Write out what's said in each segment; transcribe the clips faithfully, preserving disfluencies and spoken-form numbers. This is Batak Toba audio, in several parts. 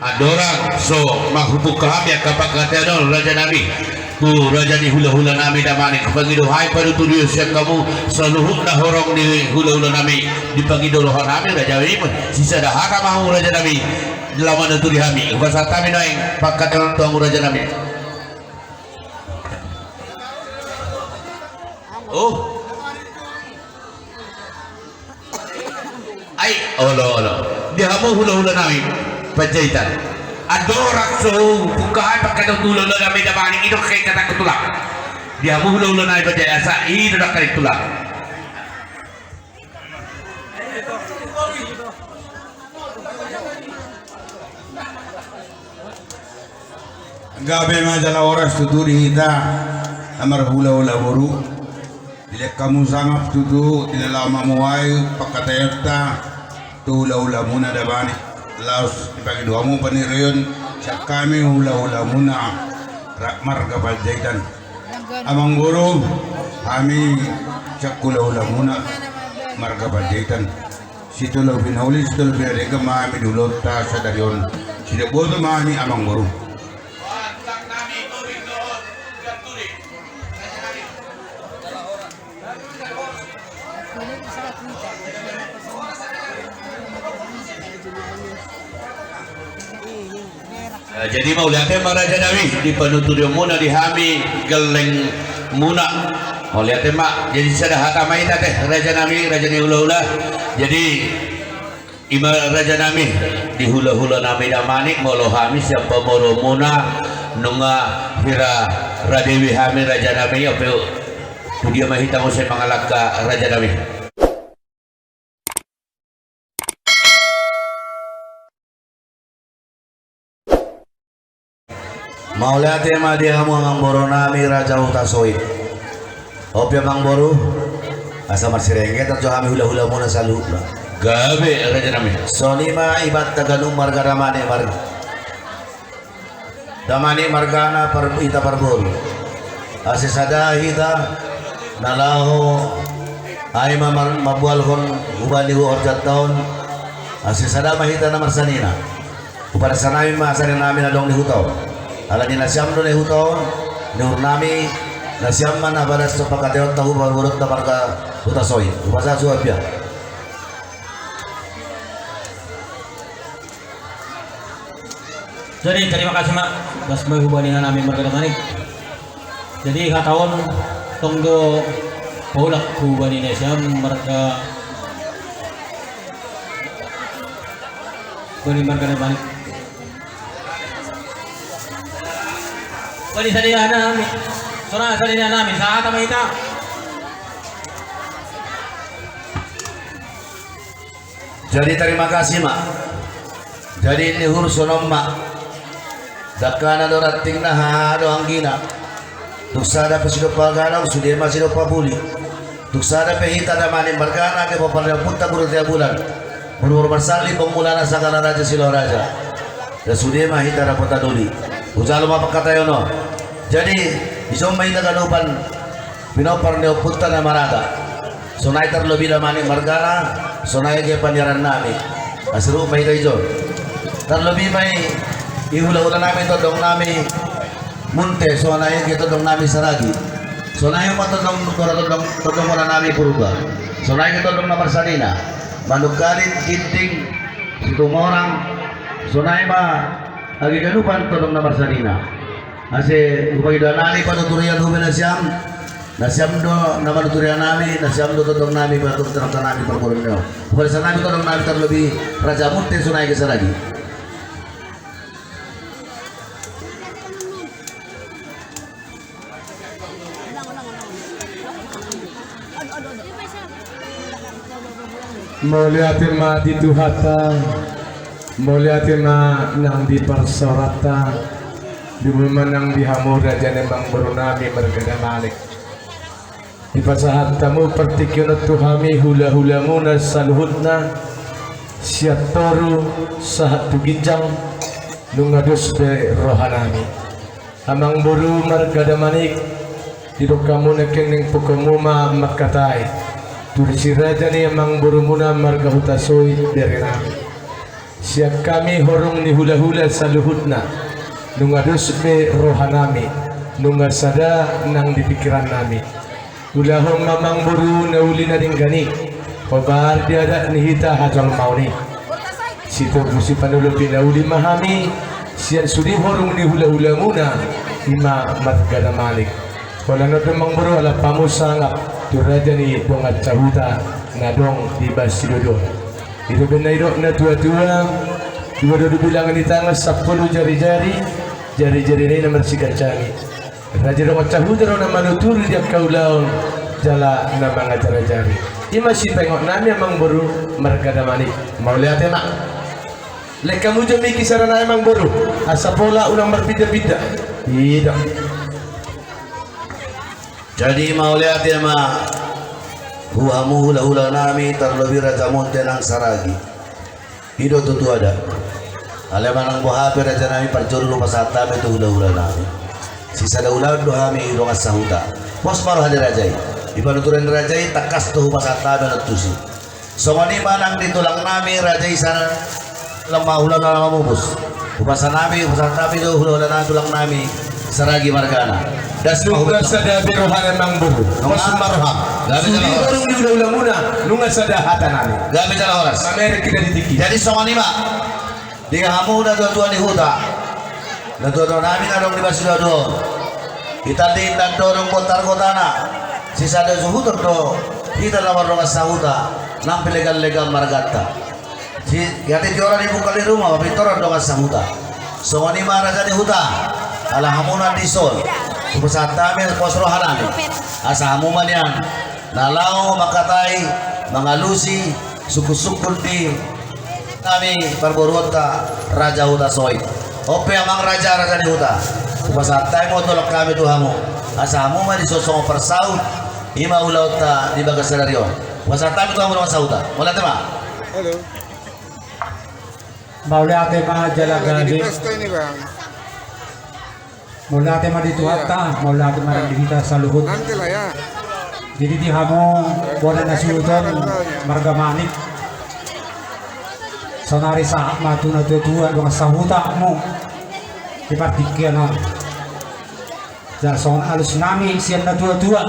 Andorang so manghupungka hami angka pangkataion on, raja nami, tu raja ni hulahula nami Damanik, hupangido hami panuturion sian hamu saluhutna horong ni hulahula nami. Dipangido roha nami, raja nami, sisada hata ma hamu, raja nami, laho manuturi hami. Hupasahat hami nuaeng pangkataion tu hamu, raja nami. Oh. Ai, olo, olo. Di hamu hulahula nami Panjaitan. Andorang so hupungka hami pangkataion tu hulahula nami Damanik, i do hata ni tulang. Di hamu hulahula nami Panjaitan, asa i do hata ni tulang. Gabe ma jala horas tutu di hita, na marhulahula boru. Dilehon hamu sangap tutu, di na laho mamuhai pangkataionta tu hulahulamuna Damanik. Laos dipangido hamu panuturion sian hami hulahulamuna ra-, marga Panjaitan. Amangboru, hami sian hulahulamuna marga Panjaitan, sitolopi na uli, sitolopi na denggan ma hami di ulaonta sadari on. Sidaboto ma hami, amangboru. Eh, jadi mauliate ma, raja nami, di panuturionmuna di hami gellengmuna. Mauliate ma. Jadi sada hata ma hita, te, raja nami, raja ni hulahula. Jadi, i ma, raja nami, di hulahula nami Damanik, molo hami sian pamoruonmuna nunga hira radewi hami, raja nami, ope tu dia ma hita muse mangalangka, raja nami. Mauliate ma di hamu, amangboru nami, Raja Hutasoit. Ope, amangboru, asa marsirenggetan jo hami hulahulamuna saluhutna. Gabe, raja nami. Songon i ma ibanta ganup marga Damanik mar-, Damanik margana par-, hita parboru. Asa sada hita na laho, ai ma mar-, mambualhon huba ni horjanta on. Asa sada ma hita na marsanina. Hupadas hami ma sari nami na adong di huta on. Ala ni nasiam do na di huta on, ni uhur nami, nasiam ma na padas pangkataionta huba-, hubaonta marga Hutasoit. Hupasahat sude pian. Jadi, terima kasih, Mak. Pas mai huba ni nami marga Damanik. Jadi, hata on tong do paulak huba ni nasiam marga, huba ni marga Damanik. Huba ni sanina nami. Sonang sanina nami. Sahata ma hita. Jadi, terima kasih, Mak. Jadi, ni uhur songon on ma. Dangkana do rantingna, haha do anggina. Tung sada pe sidompa gadong, sude ma sidompa puli. Tung sada pe hita Damanik margana, age pomparan ni ompunta Guru Tia Bulan, boru-boru marsalin, bang mulana Sanggar Raja Silau Raja. Asa sude ma hita dapotan uli. Hujalo ma pangkataion on. Jadi, dison ma hita ganupan pinompar ni ompunta na marhaha. Sonai tarlobi Damanik margana, sonai age paniaran nami. Asa ruhut ma hita dison. Tarlobi ma i, i hula-hula nami, tondong nami Munte, sonai age tondong nami Saragi. Sonai ma tondong, tondong, tondong muna nami Purba. Sonai age tondong na marsanina. Manungkalit, Ginting, Situmorang. Sonai ma age ganupan tondong na marsanina. Asa hupangido hami panuturion huba nasiam, nasiam do na manuturi hami, nasiam do tondong nami, panuturi nami parboruon on. Hupadas hami tondong nami tarlobi Raja Munte, sonai age Saragi. Mauliate ma di Tuhanta, mauliate ma nang di parsaoranta, lumobi ma nang di hamu raja ni amangboru nami marga Damanik. Dipasahat hamu partingkian on tu hami hula-hulamuna saluhutna, sian toru sahat tu ginjang, nunga dos be roha nami. Amangboru marga Damanik, didok hamu nangkin, ning pungkaonmu ma mangkatai tu si raja ni amangborumuna marga Hutasoit bere nami. Sian hami horong ni hulahula saluhutna, nunga dos be rohanami, nunga sada nang di pingkirannami. Ulahon ma amangboru na uli na denggan i, hombar di adat ni hita hajolmaon i. Sitogu sipanolopi na uli ma hami, sian sude horong ni hulahulamuna, i ma marga Damanik. Holan on do amangboru, ala hamu sangap tu raja ni dongan sahuta na adong di Basidodo. I do umbahen na nidok natuatua, dua do bilangan ni tangan, sampulu jarijari, jarijari nai na marsiganjang i. Raja dongan sahuta do na manuturi di angka ulaon jala na mangajarajari. I ma sipaingot nami amangboru marga Damanik. Mauliate ma. Lehon hamu jo mik i, sara nai amangboru, asa pola unang marpindapinda. I do. Jadi mauliate ma tu hamu hulahulanami, tarlobi raja monte nang Saragi. I do tutu adat. Alai manang boha pe rajanami, parjolo do pasahat hami tu hulahulanami. Sisada ulaon do hami dongan sahuta. Pos ma roha ni raja i. Di panuturan ni raja i tangkas do hupasahat hami annon tusi. Songon i ma nang di tulangnami raja i, sara nai ma hulahulanami, bos. Hupasahat hami, hupasahat hami do hulahulanami, tulangnami Saragi margana. Das ma. Nunga sada be roha nami amangboru. Nunga. Pos ma roha. Gabe jala horas. Sude horong ni hulahulamuna, nunga sada hata nami. Gabe jala horas. Mamereng hita di tingki. Jadi songon i ma. Di hamu natuatua ni huta, natuatua nami na adong di Basidodo. Hita di inna do adong bontar gotana. Sisada suhuton do hita na mardongan sahuta, nang pe leganlegan marganta. Si, hita di jora ni bungkal ni ruma, mapintoran dongan sahuta. Songon i ma raja ni huta. Ala hamu na dison, hupasahat hami pos rohanami. Asa hamu ma nian na laho mangkatai, mangalusi sungkunsungkun di nami parboruonta Raja Hutasoit. On pe amang raja, raja ni huta, hupasahat hami ma tolhas nami tu hamu. Asa hamu ma dison songon parsaut, i ma ulaonta di bagasan ari on. Hupasahat hami tu hamu dongan sahuta. Mauliate ma. Halo. Mauliate ma jala gabe. Lagi di pesta ini, Bang. Mauliate ma di Tuhanta, iya, mauliate ma di hita saluhut. Nanti lah ya. Jadi di hamu bona ni suhuton marga Manik. Saonari sahat ma tu natuatua dongan sahutamu di partingkian on. Jala songon alus nami sian natuatua.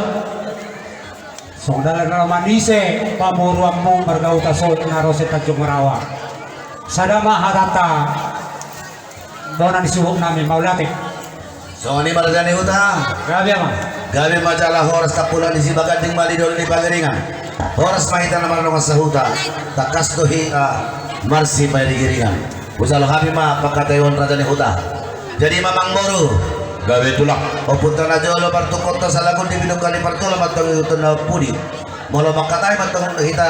Songon dalan na manise pamoruonmu marga Hutasoit na ro sian Tanjung Marawa. Sada ma hatanta bona ni suhut nami, mauliate. Songon i ma raja ni huta. Gabe ma. Gabe ma jala horas, tampulan ni Sibaganding ma di dolok ni Pangiringan. Horas ma hita na mardongan sahuta, tangkas do hita marsipairigiringan. Hujalo hami ma pangkataion raja ni huta. Jadi ma amangboru. Gabe tulang. Ompunta na jolo, partungkonta salaku di binungka ni parjolo, mantong ihuthon na pudi. Molo mangkatai mantong hita,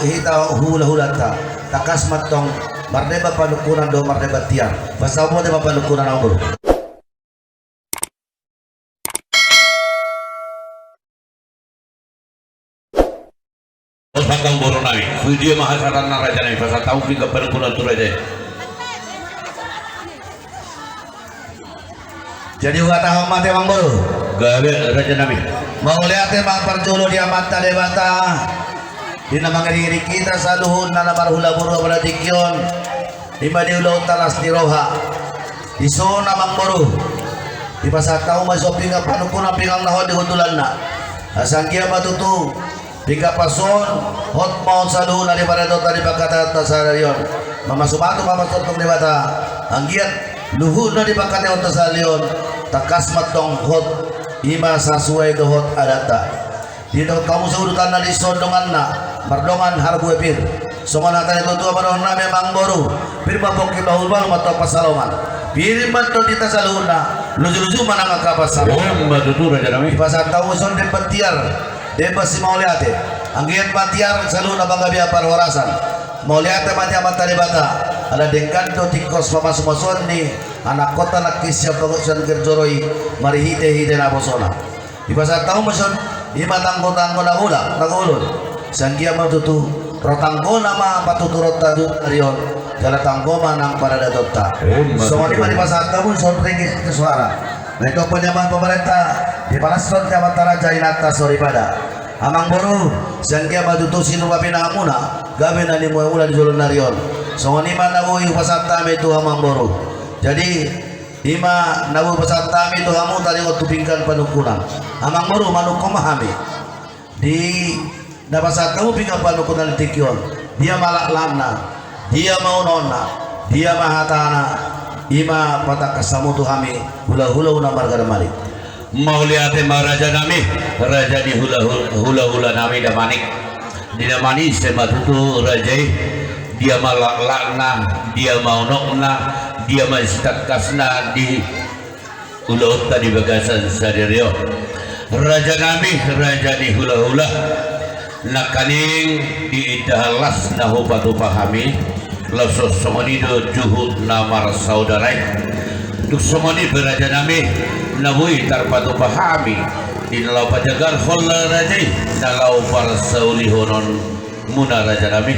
hita hulahulanta, tangkas mantong mardebat panungkunan dohot mardebat tiar. Pasahat ma panungkunan, amangboru. Pasahat amangboru nami. Sude ma hasaranna raja nami, pasahat hamu pinggan panungkunan tu raja i. Jadi huhatahon ma ate, amangboru. Gabe raja nami. Mauliate ma parjolo di Amanta Debata, di na mangiringiring hita saluhutna na marhula boru pada tingki on. I ma di ulaonta las ni roha. Dison amangboru, dipasahat hamu ma dison pinggan panungkunan, pinggan na hot di hundulanna. Asa anggiat ma tutu pinggan pasupasu on, hot ma on saluhutna di paradatonta, di pangkataionta sadari on. Mamasumasu ma antong Debata, anggiat luhutna di pangkataionta sadari on tangkas ma antong hot, i ma sasuai dohot adatta. Didok hamu sude udutanna dison donganna, mardongan harbue pir. Songon hata ni natuatua ma dohonon nami, amangboru: Pir ma pongki, bahulbahul ma antong pansalongan. Pir ma antong di hita saluhutna, lujuluju ma nang angka pansalongan. Ima tutu raja nami. Dipasahat hamu dison demban tiar, demban simauliate. Anggiat ma tiar saluhutna panggabean parhorasan. Mauliate ma di Amanta Debata, ala denggan do tingkos pamasumasuon ni anakkonta nangkin sian pangurusan gerjoro i marhitehite naposona. Dipasahat hamu ma dison, i ma tanggotanggo na ula, na golol. Sai anggiat ma tutu ro tanggona ma patuturonta tu ari on, jala tanggo ma nang paradatonta. Ima tutu. Songon i ma dipasahat hamu dison ringgit tu soara. Naeng tong paniambahan pamarenta, dipalashon di amanta raja, inanta soripada. Amangboru, sai anggiat ma tutu sinur pinahanmuna, gabe na nimulamula di joloan ni ari on. Songon i ma na boi hupasahat hami tu hamu amangboru. Jadi, i ma na boi hupasahat hami tu hamu taringot tu pinggan panungkunan. Amangboru, manungkun ma hami. Di na pasahat hamu pinggan panungkunan di tingki on, dia ma laklakna, dia ma unokna, dia ma hatana, i ma patangkas hamu tu hami hulahula na marga Damanik. Mauliate ma raja nami, raja ni hulahula, hulahula nami Damanik. Di na manise ma tutu raja i, dia ma laklakna, dia ma unokna, dia ma sitangkasna di ulaonta di bagasan sadari on. Raja nami, raja ni hulahula, nangkaning diindahan las na hupatupa hami, laos songon i do juhut na marsaudara i. Tung songon i pe raja nami, na boi tarpatupa hami di na laho pajagarhon raja i, na laho parsaulihononmuna raja nami.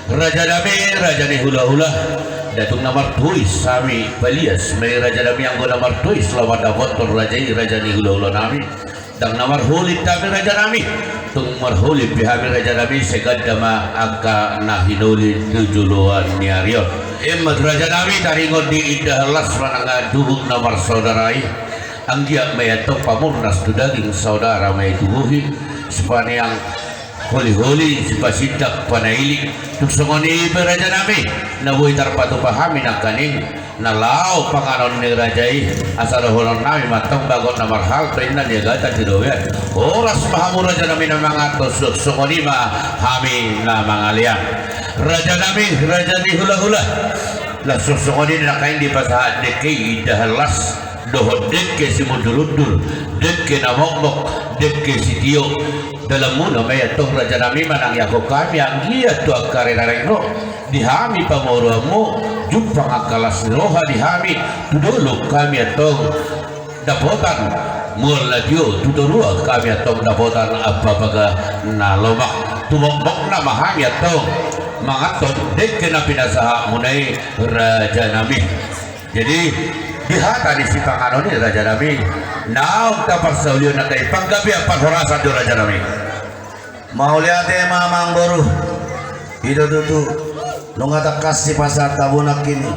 Raja nami, raja ni hulahula, ndang tung na martois hami palias ma i raja nami, anggo na martois laho mandapothon raja i, raja ni hulahula nami. Ndang na marholit hami raja nami, tung marholit pe hami raja nami, sai ganda ma angka na hinoli tu joloan ni ari on. Emma raja nami, taringot diindahan las manang juhut na marsaudara i, anggiat ma i antong pamurnas tu daging, saudara ma i tu bohi, sipaneang holiholi, sipasindak panaili. Tung songon i pe raja nami, na boi tarpatupa hami nangkaning na laho panganon ni raja i, asa dohonon nami ma antong bagot na marhalto, inna niagatan di robean. Horas ma hamu raja nami na manganhon, songon i ma hami na mangalean. Raja nami, raja ni hulahula, laos songon i nangkaning dipasahat dengke i indahan las dohot dengke simundurundur, dengke na mokmok, dengke sitio. Dalanmuna ma i antong raja nami manangiangkon hami anggiat tu angka ari na naeng ro, di hami pamoruonmu, jumpang angka las ni roha di hami, tu dolok hami antong dapotan mual na tio, tu toruan hami antong dapotan ampapaga na lomak, tu mokmokna ma hami antong manganhon dengke na pinasahatmuna i raja nami. Jadi, di hata ni sipanganon i raja nami, naung taparsaulihon nangkin panggabean parhorasan do raja nami. Mauliate ma amangboru. I do tutu, nunga tangkas dipasahat hamu nangkin i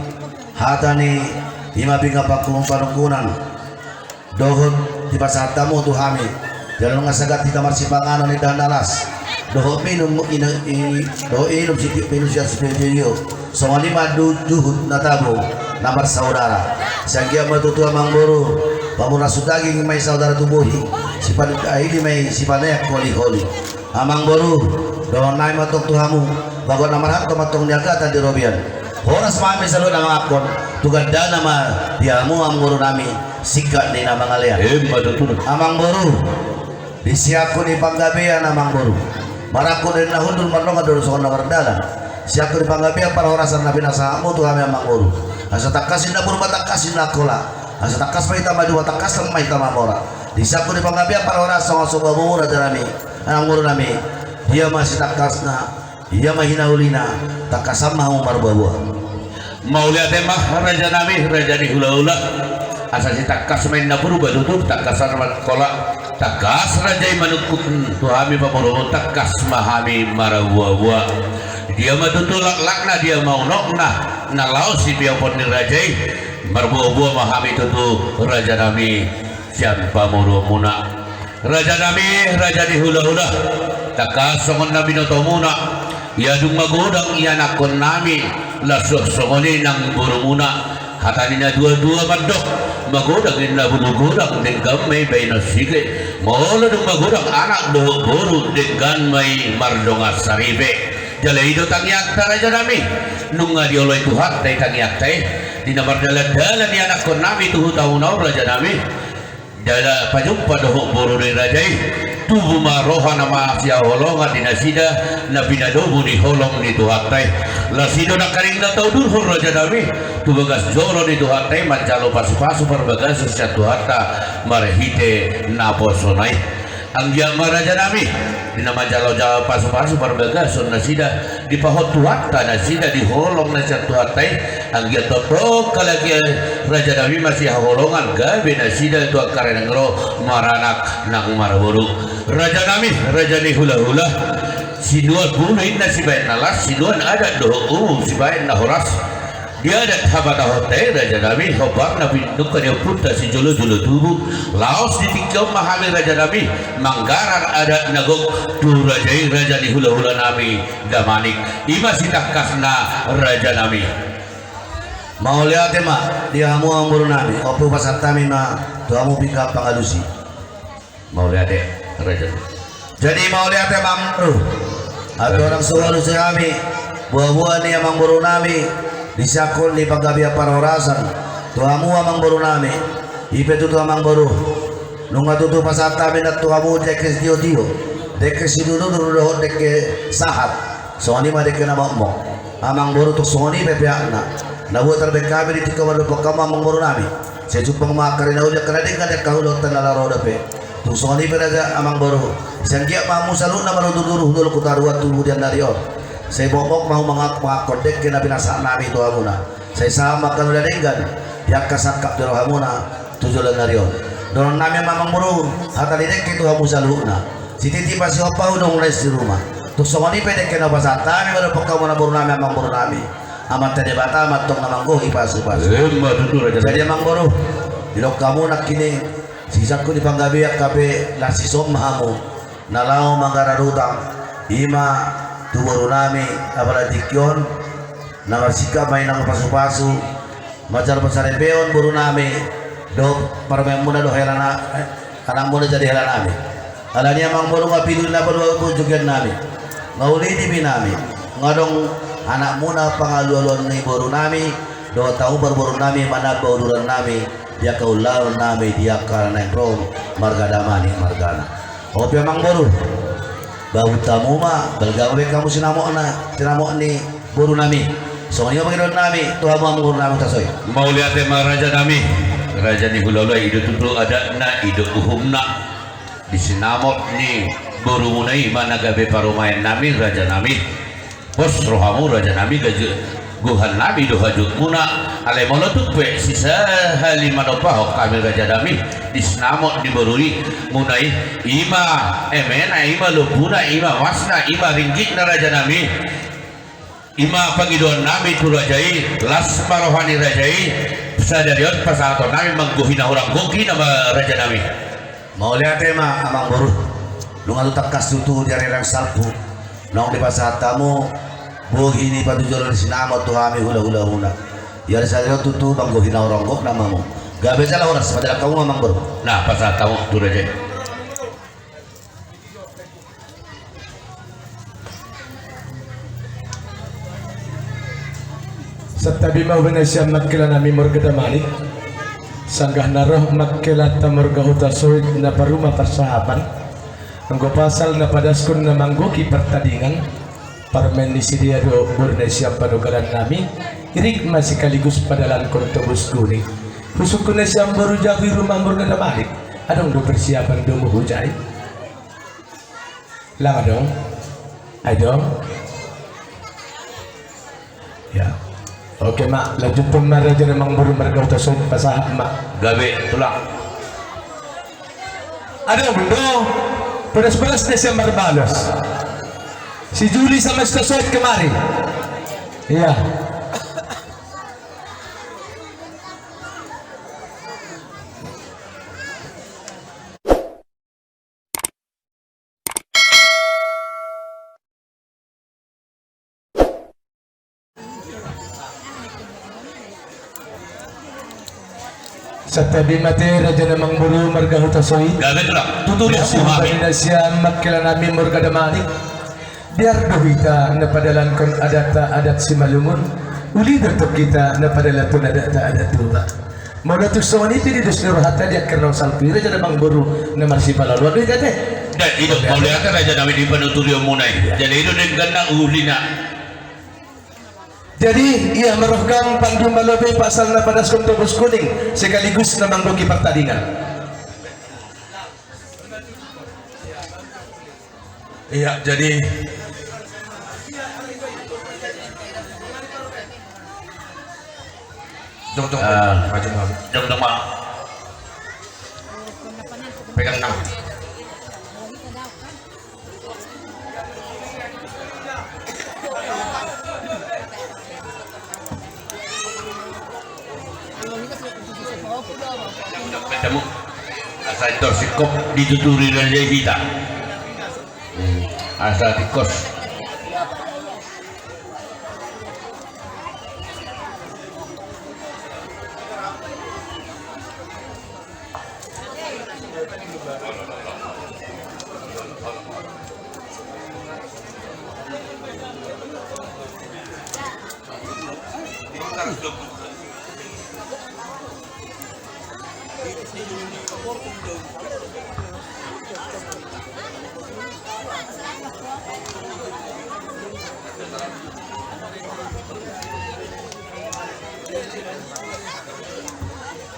hata ni i ma pinggan panungkunan dohot dipasahat hamu tu hami. Jala nunga sagat hita marsipanganon indahan na las dohot minum inu-, i-, dohot inum siti-, minum sian sitio. Songon i ma juhut na tabo na marsaudara. Sai anggiat ma tutu amangboru, pamurnas tu daging ma i, saudara tu bohi, sipasindak panaili ma i, sipaneang holiholi. Amangboru, dohonon nami ma antong tu hamu, bagot na marhalto ma antong niagatan di robean. Horas ma hami saluhutna manganhon, tu gandana ma di hamu amangboru nami, singkat ni na mangalean. Emma tutu. Amangboru, di siangkon ni panggabean amangboru, marangkup dari na hundul, mardongan do songon na mardalan. Siangkon ni panggabean parhorasan na pinasahatmu tu hami amangboru, asa tangkas inna boru, tangkas inna angkola, asa tangkas ma hita maduma, tangkas ma hita mamora. Di siangkon ni panggabean parhorasan songon soba boru raja nami, amangboru nami, dia ma sitangkasna, dia ma hinaulina, tangkasan ma hamu marboaboa. Mauliate ma raja nami, raja ni hulahula. Asa sitangkas ma inna boru, tutu tangkasan ma angkola. Tangkas raja i manungkun tu hami pamoruonmu, tangkas ma hami marboaboa. Dia ma tutu laklakna, dia ma unokna, na laos sipeopon ni raja i, marboaboa ma hami tutu raja nami sian pamoruonmuna. Raja nami, raja ni hulahula, tangkas songon na binotomuna, ia dung magodang ianakhon nami, laos songon i nang borumuna. Hata ni na tuatua mandok, magodang inna bulu godang, denggan ma i bahenon sige. Molo dung magodang anak dohot boru, denggan ma i mardongan saripe. Jala i do tangiangta raja nami, nunga dioloi Tuhanta i tangiangta i, di na mardalandalan ianakhon nami tu huta on raja nami. Jala pajumpa dohot boru ni raja i, tubu ma roha na masihaholongan di nasida na pinadomu ni holong ni Tuhanta i. Laos i do nangkaning na taudurhon raja nami tu bagas joro ni Tuhanta i, manjalo pasupasu parbagason sian Tuhanta marhite naposona i. Anggiat ma raja nami, di na manjalo ja-, pasupasu parbagason nasida, dipahot Tuhanta nasida di holong na sian Tuhanta i, anggiat tongtong halak i raja nami masihaholongan gabe nasida tu angka ari na naeng ro maranak nang marboru. Raja nami, raja ni hulahula, Sinuan bulu inna sibaen na las, sinuan adat dohot umu sibaen na horas. Di adat habatahonta i raja nami, hombar na pinungka ni ompunta sijolojolo tubu, laos di tingki on ma hami raja nami manggarar adat na gok tu raja i, raja ni hulahula nami Damanik. I ma sitangkasna raja nami. Mauliate ma di hamu amangboru nami, on pe hupasahat hami ma tu hamu pinggan pangalusi. Mauliate raja. Jadi mauliate amangboru. Aturang suhur si hami, buabuan ni amangboru nami, di siangkon ni panggabean parhorasan tu hamu amangboru nami. I pe tutu amangboru, nunga tutu pasahat hami nang tu hamu dengke sitiotio, dengke sidurudur dohot dengke sahat. Songon i ma dengke na mokmok. Amangboru, tung songon i pe peakna. Na boi tarbaen hami di tingki on maradophon hamu amangboru nami. Sai jumpang ma angka ari na uli, angka na denggan, angka ulaonta na laho ro dope. Tung songon i pe raja amangboru, sai anggiat ma hamu saluhutna marudurdur hu dolok hu toruan tu pudian ni ari on. Sai mokmok ma hamu mangak-, mangakkon dengke na pinasahat nami tu hamuna. Sai sahat ma angka na uli na denggan di angka sangkap ni rohamuna tu joloan ni ari on. Dohonon nami ma amangboru, hata ni dengke tu hamu saluhutna. Sititi pasihompa, hudong na i si ruma. Tung songon i pe dengke na hupasahat hami maradophon hamu amangboru nami, amangboru nami. Amanta Debata ma antong na manggohi pasupasu. Emma tutu raja. Jadi amangboru, didok hamu nangkining, siangkon ni panggabean hape las sison ma hamu na laho manggarar utang, i ma tu boru nami, apala di tingki on, na marsingkat ma inang pasupasu, manjalo parsaripeon boru nami, dohot parumaenmuna dohot hela na, eh, anakmuna jadi hela nami. Alani i amangboru, nga pilu ni na paluahon punjukian nami, nga uli ni bi nami, nga adong anakmuna pangalualuan ni boru nami, dohot hamu parboru nami manamba uduran nami, di angka ulaon nami, di angka na naeng ro, marga Damanik margana. On pe amangboru, babut hamu ma, balga ma baen hamu sinamotna, sinamot ni boru nami. Songon i ma pangidoan nami tu hamu amangboru nami Hutasoit. Mauliate ma raja nami. Raja ni hulahula, i do tutu adatna, i do uhumna. Di sinamot ni borumuna i ma na gabe parumaen nami raja nami. Pos rohamu raja nami, gabe gohan nami do hajutmuna. Alai molo tung pe sisahali manopahon hami raja nami di sinamot ni boru i, muna i, i ma emena, i ma lombuna, i ma masna, i ma ringgitna raja nami. I ma pangidoan nami tu raja i, las ma roha ni raja i, sadari on pasahaton nami manggohi na hurang gok i nama raja nami. Mauliate ma amangboru. Nunga tutu tangkas tutu di ari na salpu naung dipasahat hamu bohi ni patujolo ni sinamot tu hami hulahulahuna. Ia di sadari on tutu manggohi na hurang gok nama hamu. Gabe jala horas, padalan hamu ma amangboru. Na pasahat hamu tu raja i. Santabi ma hubani sian mangkela nami marga Damanik. Sanggah na roh mangkelanta marga Hutasoit na paruma parsahapan, anggo pasal na padaskon na manggohi partadingan, parumaen ni sidea do boru na sian panogalan nami, irik ma sekaligus padalankon Tobus Guning. Husungkun na sian boru jabu i ruma marga Damanik. Adong do persiapan domu hujai? Lang adong? Adong? Ya. Oke ma, lanjuthon ma raja na amangboru marga Hutasoit, pasahat ma. Gabe tulang. Adong do. Pedas-pedas na sian Marbalos. Si Juli sama si Hutasoit kemari. Iya. Santabi ma te raja na amangboru marga Hutasoit. Gabe tulang. Tutu dia. Sian mangkela nami marga Damanik. Biar do hita na padalankon adatta adat Simalungun, uli do tong hita na padalankon adatta adat Toba. Molo tung songon i pe didos ni rohanta di angka na salpu i raja na amangboru na marsipalaloan do hita te. Dang, i do mauliate raja nami di panuturion muna i. Jadi i do dengganna, ulina. Jadi ia ma roham pandum ma lobi pasal na padaskon Tobus Guning sekaligus na manggohi partadingan. Iya, jadi dong, dong, ah, maju, maju. Dong, dong, Bang. Pegang tangan. Ketemu. Asa endorse singkop dituturi dan dia hita. Hmm. Asa tikos.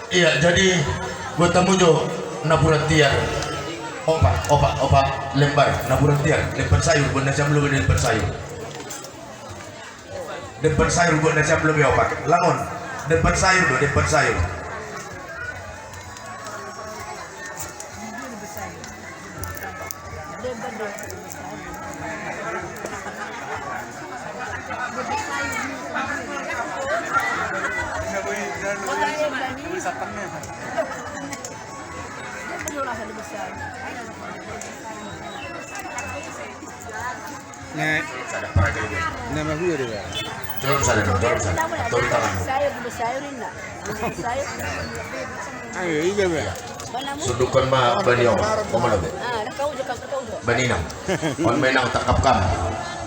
Iya, jadi buat tamu jo napuran tiar. Opa, opa, opa, lembar, napuran tiar, lembar sayur, buat nasiam lobi lembar sayur. Dempan sayur buat nasiam lobi opat. Langon. Dempan sayur do, dempan sayur. Nek. Sada paraga ini. Nama gue deh, Bang. Jolom sada, jolom sada. Atur tangan. Sayur, sayur ini, nak. Sayur. Ayo, iya, Bang. Sundukan ma bani om. Om mana, Bang? Ah, dah kau je, kau, kau je. Bani inang. On ma inang tangkap kam.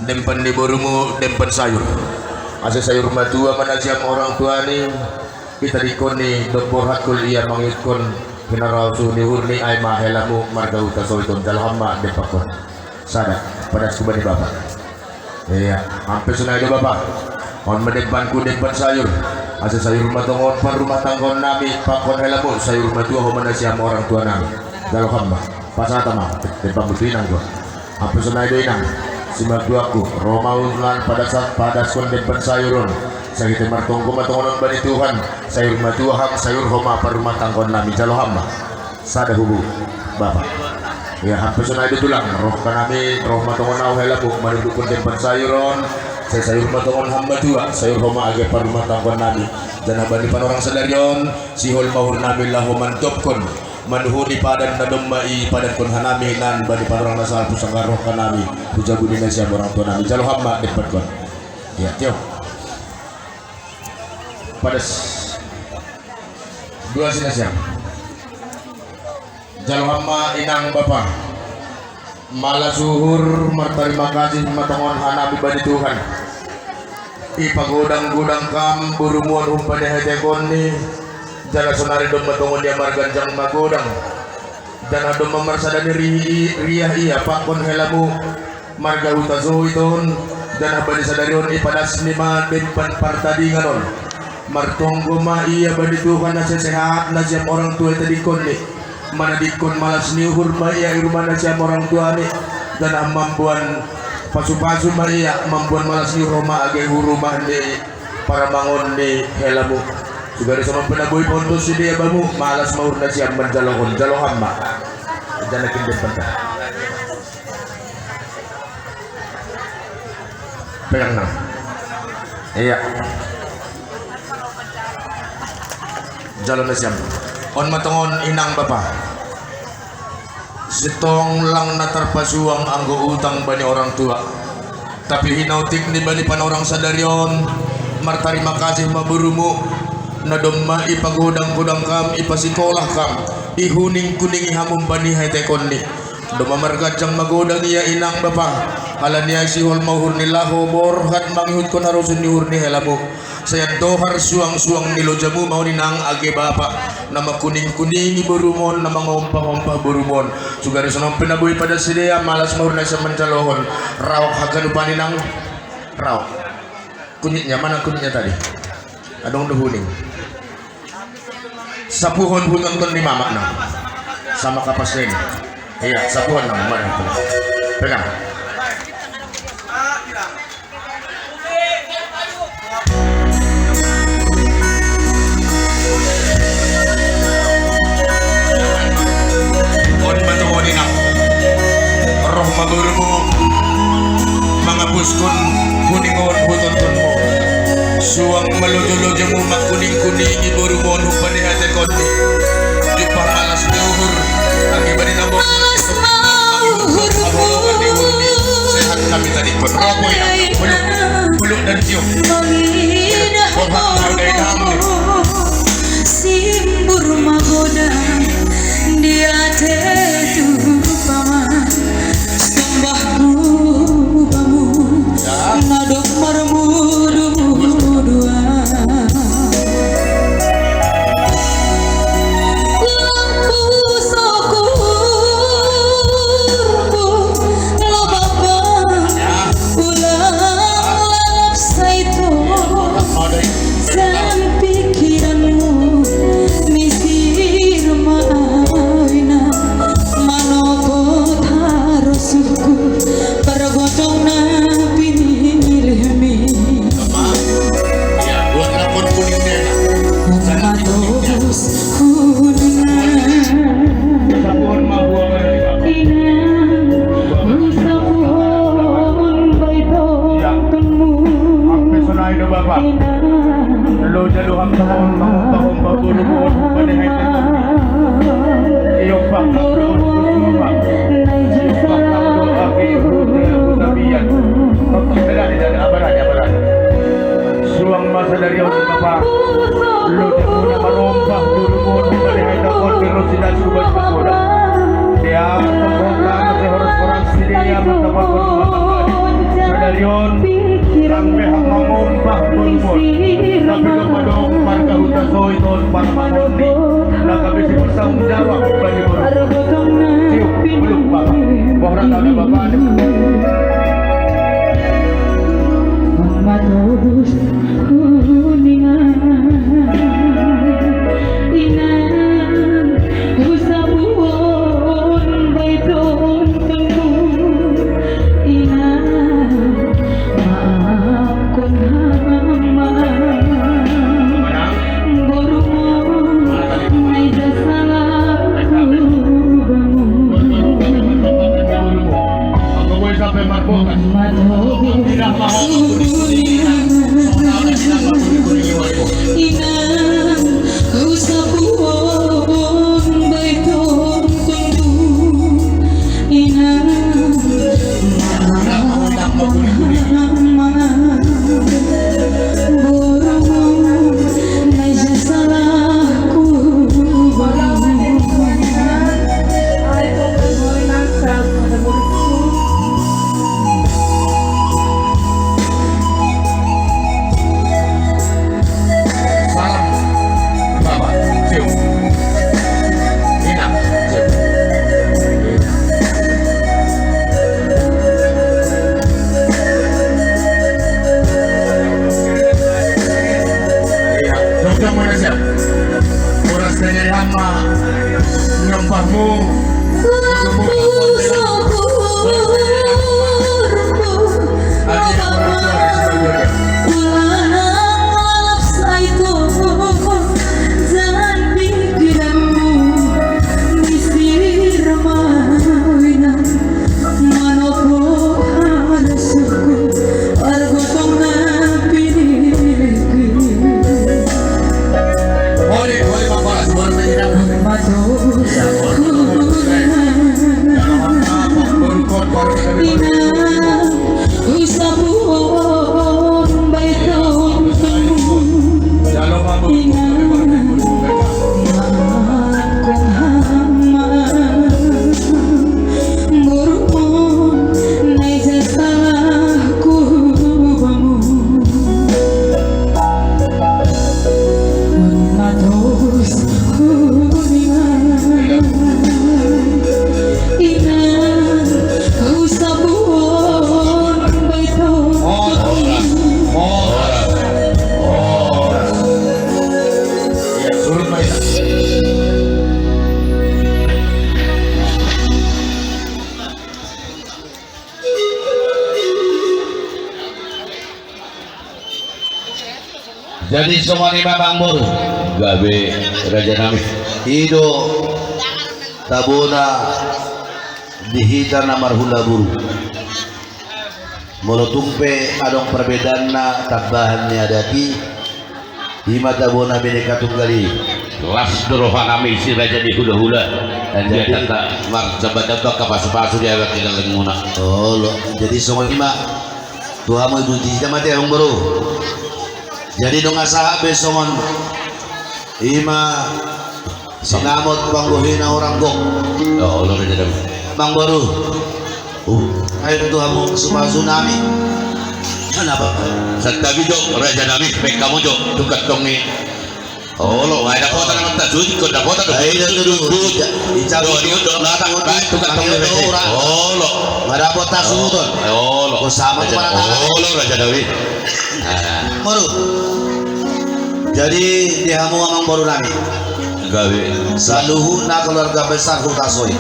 Dempan ni borumu, dempan sayur. Asa sayur matua ma nasiam orang tua ni. Pitadingkon ni dob borhat kol ia mangihuthon hinarausu ni uhurni ai ma helamu marga Hutasoit on, jalo ham ma dempanhon. Sada, padasku bani bapa. Iya, hape sonai do bapa. On ma dempanku dempan sayur. Asa sayur ma tongon parrumahtanggaon nami, panghon helamu, sayur matua ho ma nasiam orang tua nami. Jalo ham ma. Pasahat ma, dempanmu tu inang do. Hape sonai do inang, simatuangku, ro ma unang padas-, padaskon dempan sayur on. Sahite martonggo ma tongon on bani Tuhan, sayur matua ham, sayur ho ma parrumahtanggaon nami, jalo ham ma. Sada hubu, bapa. Ia, hape sonai do tulang, roha nami, ro ma tongon au helamu, manundukhon dempan sayur on, sai sayur ma tongon ham matua, sayur ho ma age parrumahtanggaon nami. Janah bani panorang sadari on, sihol ma uhur nami laho mandophon. Manuhuni padan na domma ipadankon hanami hinan bani panorang na salpu sanggar roha nami tu jabu ni nasiam orang tua nami. Jalo ham ma dempanhon. Iya, tio. Padas. Dua si nasiam. Jalo ham ma inang bapa. Malas uhur, martarima kasih ma tongon hanami bani Tuhan. Ipagodang-godang kam borumu on humbani haetehon ni, jala sonari domma tongon ia marganjang magodang. Jala domma marsada ni ri-, riah ia panghon helamu marga Hutasoit on, jala bani sadari on ipadas ni ma dempan partadingan on. Martonggo ma ia bani Tuhan na sehat, nasiam orang tua itadingkon ni. Manadingkon malas ni uhur ma ia i rumah nasiam orang tua ni, jala mamboan pasu-pasu ma ia, mamboan malas ni uhur ma age hu rumah ni paramangon ni helamu. Sugari songon pe na boi paontosi dia bamu, malas ma uhur nasiam manjalohon, jalo ham ma. Jala kin dempan ta. Pegang nang. Iya. Jalo nasiam. On ma tongon inang bapa. Sintong lang na tarpasuang anggo utang bani orang tua. Tapi hinaotik ni bani panorang sadari on, martarima kasih ma borumu, na domma ipagodang-godang kam, ipasikolah kam, ihuning-kuningi hamu bani haetehon ni. Domma marganjang magodang ia inang bapa, alani ai sihol ma uhur ni laho borhat mangihuthon harosuh ni uhur ni helamu. Sai andohar suang-suang ni lojamu ma on inang age bapa, na mangkuning-kuningi borumu on, na mangompah-ompah borumu on. Sugari songon pe na boi padas sidea, malas ma uhur nasiam manjalohon. Raok haganupan inang. Raok. Kunyitnya, mana kunyitnya tadi? Adong do huning. Sapuhon hutonton ni mamak nang. Sama kapas ni. Iya, sapuhon nang, mana? Pegang. On ma tongon inang. Roh ma borumu mangapuskon kuning on hutontonmu. Suang ma lojo-lojomu mangkuning-kuningi borumu on humbani haetehon Jumpa malas ni uhur. Akibat di namo. Malas ma uhurmu. Sehat kami tadi pun. Ropo ya. Peluk. Peluk dan cium. Mangidah. Boha, hargai kamu. Simbur magodang di ate tu paman. Sombahku bamu. Ya. Na dok marmudu-muduan. Lampu sokurmu, lo Bapa, ulang lalap saito, dan pikiranmu, misir ma au inang, manopot harosku, pargotong na pinilihmi. Sama. Ya, buat rapot kuning deh. Sama terus kuning. Sapuan ma buah. Inang, sapuan baito. Ya. Ampe sonai do Bapa. Inang. Lo jalo hamba on, hamba on, hamba on, hamba on. Iyo, Bapa. Suang ma sadari on Bapa. Lo jalo na marombah, dulu pun, bali hai tapon, terus silas kubas kuda. Dia, tembok tanah, sehoras-horas, dia, mantap, sadari on. Rambe hamba mangompa boru on. Tapi kepada marga Hutasoit on, para pangoli, na gabe sibertanggung jawab bagi boru on. Cium, peluk Bapa. Bohra tanda Bapa. Matos kuningan. Inang, husapuon baito. Inang, maafkon hama. Boru on, na ija salahku bamu. Matos kuningan. Inang, husapuon baito. Inang, maafkon hama. Boru on, na ija salahku. Salam. Bapa, cium. Inang, cium. Iya, jogja ma na siap. Horas na jadi hama. Nyompahmu. Lampu sokurmu. Ulang lalap saito, dan pikiranmu, misir ma au inang, manopot harosku, pargotong na pinilihku. Matos kuningan. Inang, husapuon baito. Inang, maafkon hama. Boru on, na ija salahku bamu. Matos kuningan. Inang, husapuon baito. Horas, horas, horas. Iya, surut ma ita. Jadi songon i ma amangboru, gabe raja nami. I do tabona di hita na marhula boru. Molo tung pe adong parbedaanna tambahan ni adat i, i ma tabona bineka tunggal i. Las do roha nami si raja ni hulahula. Jadi, marjambanjamban angka pasupasu di angka na lelengmuna. Olo, jadi songon i ma. Tu hamu, tu disi ma te, amangboru. Jadi, dung sahat be songon i ma sinamot panggohi na hurang gok. Olo, raja nami. Amangboru. Ayo tu hamu pasupasu nami. Kenapa? Santabi jo, raja nami, baen hamu jo tu kantong i. Olo, ai dapotan ma tasuhut, ingkon dapotan do. Ai, tu, tu, tu. Icabut do, icabut do, latang do, tu kantong i. Olo. Nga dapotan tasuhut on. Olo. Ko sama tu parata. Olo, raja nami. Amangboru. Jadi, di hamu amangboru nami. Gabe. Saluhutna keluarga besar Hutasoit.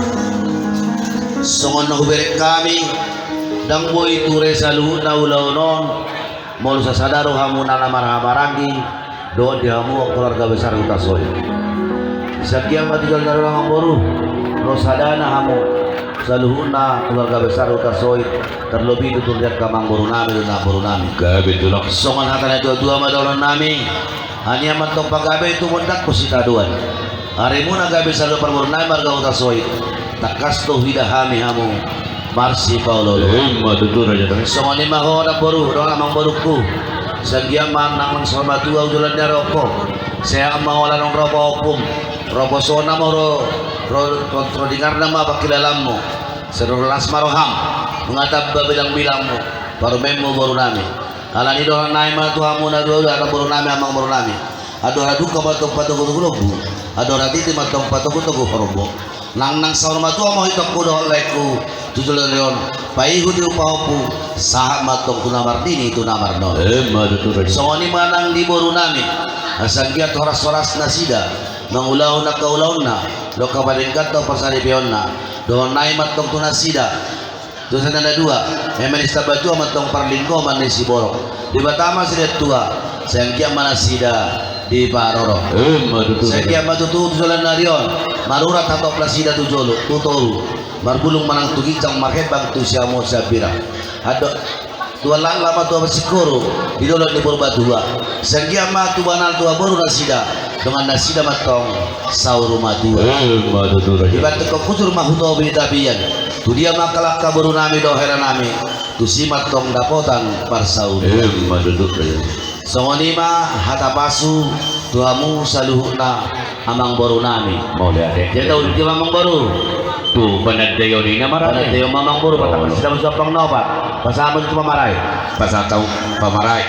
Songon na hubereng hami, ndang boi ture saluhutna ulaon on. Molo sasada rohamuna na marhahamaranggi dohot di hamu keluarga besar Hutasoit. Sangkian ma tu joloan on, amangboru, ro sadana hamu saluhutna keluarga besar Hutasoit, terlebih tutu di angka amangboru nami dohot namboru nami. Gabe tulang. Songon hata ni natuatua ma dohonon nami: Hanian ma antong pagabe, tumundalhon sitadoan. Arimuna gabe saluhut parboruon nami marga Hutasoit. Tangkas do huida hami hamu marsipaolooloan. Ima tutu, raja nami. Songon i ma ho, namboru dohot amangborungku. Sanggiat ma nang saur matua tu joloan ni ari on ho. Sehat ma ho, ala naung ro pahompum. Ro posohon ma ho, ro, ro, ro, ro dingarna ma pangkilalaanmu. Sai ro las ma roham. Nunga tamba bilangbilangmu, parumaenmu, boru nami. Alani i dohonon nami ma tu hamu na dua-dua, namboru nami, amangboru nami. Andorang dungka ma antong patogutogu lombu, andorang titi ma antong patogutogu horbo. Nang, nang saur matua ma ho itongku dohot laengku tu joloan ni ari on, paihut-ihut pahompu, sahat ma antong tu na marnini tu na marnono. Ima tutu, raja. Songon i ma nang di boru nami, asa anggiat horas-horas nasida mangulahon angka ulaonna dohot angka panindanghon parsaripeonna. Dohonon nami ma antong tu nasida, tu nasida na dua, eme ni Sitambatua ma antong parlinggoman ni siborok. Debata ma silehon tua, sai anggiat ma nasida diparorot. Ima tutu. Sai anggiat ma tutu tu joloan ni ari on marurat hatop nasida tu jolo, tu toru, marbulung ma nang tu ginjang, marhembang tu siamun siambirang. Andorang tu halak lama, tu hamu singkoru di dolok ni Purbatua, sai anggiat ma tubu anal tubu boru nasida, dongan nasida ma antong saur matua. Ima tutu, raja. Dibantuk hujur ma hu topi tapian. Tu dia ma angka langka boru nami dohot hela nami, tusi ma antong dapotan parsaulian. Ima tutu, raja. Songon i ma hata pasu tu hamu saluhutna, amangboru nami. Mauliate. Jadi tahu di ma, amangboru. Tu panandaion i na marade. Panandaion ma, amangboru, oh, patak sida musu ampang na opat. Pasahat ma tu pamarai. Pasahat tu pamarai.